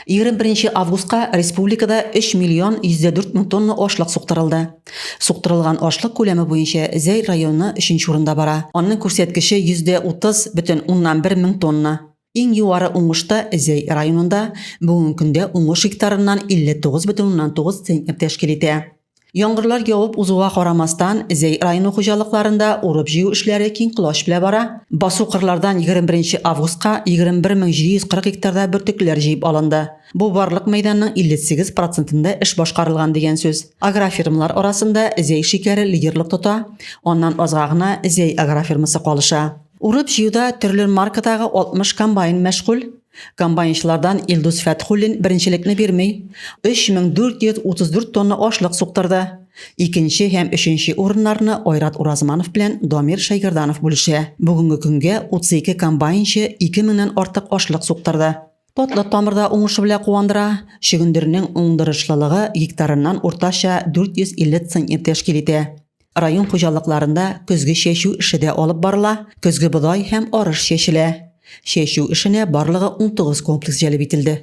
21 августка республикада 3 миллион 104 мең тонна ашлык суктырылды. Суктырылган ашлык күләме буенча Зәй районы өченче урында бара. Аның күрсәткече 30,1 мең тонна. Иң югары уңыш та Зәй районында, бүгенге көндә уңыш гектарыннан 59,9 центнер тәшкил итә. Яңгырлар явып узуга карамастан, Зәй районы хуҗалыкларында урып-җыю эшләре киң колач белән бара. Басу-кырлардан 21 августка 21740 гектарда бөртеклеләр җыеп алынды. Бу барлык мәйданның 58 процентында эш башкарылган дигән сүз. Агрофирмалар арасында Зәй шикәре лидерлык тота, аннан азга гына Зәй агрофирмасы калыша. Урып-җыюда төрле маркадагы 60 комбайн мәшгуль. Комбайнчылардан Илдус Фәтхуллин беренчелекне бирми, 3434 тонна ашлык суктырды. Икенче һәм өченче урыннарны Айрат Уразманов белән Дамир Шәйгерданов бүлешә. Бүгенге көнгә 32 комбайнчы 2 меңнән артык ашлык суктырды. Татлы тамыр да уңышы белән куандыра. Чөгендернең уңдырышлылыгы гектарыннан уртача 450 центнер тәшкил итә. Район хуҗалыкларында көзге чәчү эше дә алып барыла, көзге бодай һәм арыш чәчелә. Чәчү эшенә барлыгы 19 комплекс җәлеп ителде.